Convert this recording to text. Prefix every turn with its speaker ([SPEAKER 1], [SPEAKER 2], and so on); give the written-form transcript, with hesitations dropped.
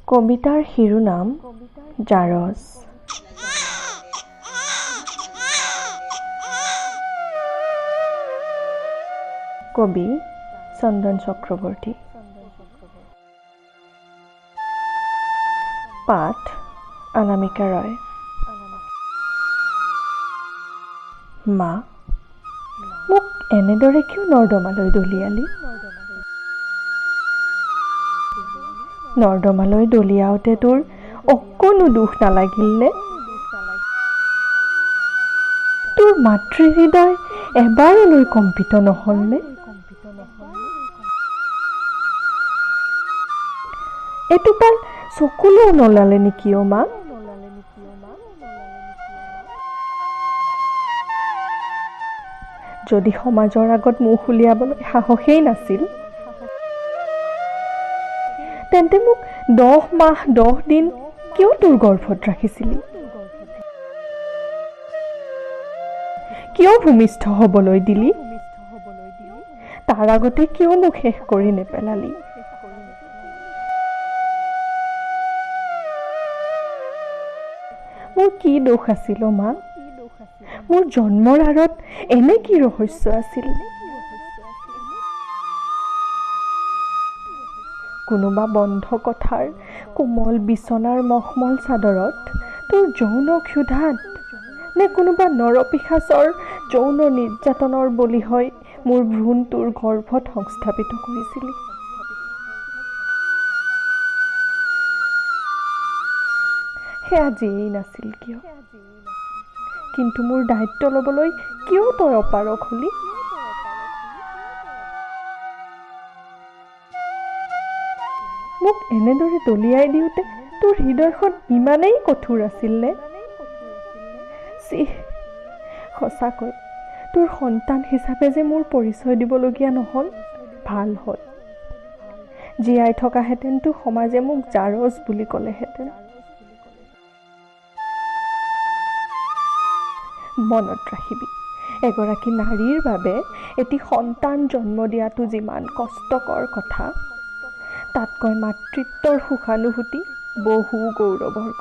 [SPEAKER 1] কবিতাৰ শিৰোনাম জাৰজ। কবি চন্দন চক্ৰৱৰ্তী। পাঠ অনামিকা ৰয়। মা, মোক এনেদৰে কিয় নৰ্দমালৈ দলিয়ালি? নৰ্দমালৈ দলিয়াওঁতে তোৰ অকণো দুখ নালাগিল নে? তোৰ মাতৃ হৃদয় এবাৰলৈ কম্পিত নহ'লনে? এটোপাল চকুলৈও নলালে নেকি অ' মা? যদি সমাজৰ আগত মুখ উলিয়াবলৈ সাহসেই নাছিল, তেন্তে মোক 10 মাহ 10 দিন কিয় তোৰ গৰ্ভত ৰাখিছিলি? কিয় ভূমিষ্ঠ হ'বলৈ দিলি? তাৰ আগতে কিয় মোক শেষ কৰি নেপেলালি? মোৰ কি দোষ আছিল অ' মা? মোৰ জন্মৰ আঁৰত এনে কি ৰহস্য আছিল? কোনোবা বন্ধ কথাৰ কোমল বিচনাৰ মখমল চাদৰত তোৰ যৌন ক্ষুধাত নে কোনোবা নৰপিশাচৰ যৌন নিৰ্যাতনৰ বলি হৈ মোৰ ভ্ৰূণ তোৰ গৰ্ভত সংস্থাপিত কৰিছিলি? সেয়া যিয়েই নাছিল কিয়, কিন্তু মোৰ দায়িত্ব ল'বলৈ কিয় তই অপাৰগ হলি? মোক এনেদৰে দলিয়াই দিওঁতে তোৰ হৃদয়খন ইমানেই কঠোৰ আছিল নে? সঁচাকৈ তোৰ সন্তান হিচাপে যে মোৰ পৰিচয় দিবলগীয়া নহ'ল, ভাল হ'ল। জীয়াই থকাহেঁতেনতো সমাজে মোক জাৰজ বুলি ক'লেহেঁতেন। মনত ৰাখিবি, এগৰাকী নাৰীৰ বাবে এটি সন্তান জন্ম দিয়াটো যিমান কষ্টকৰ কথা, তাতকৈ মাতৃত্বৰ সুখানুভূতি বহু গৌৰৱৰ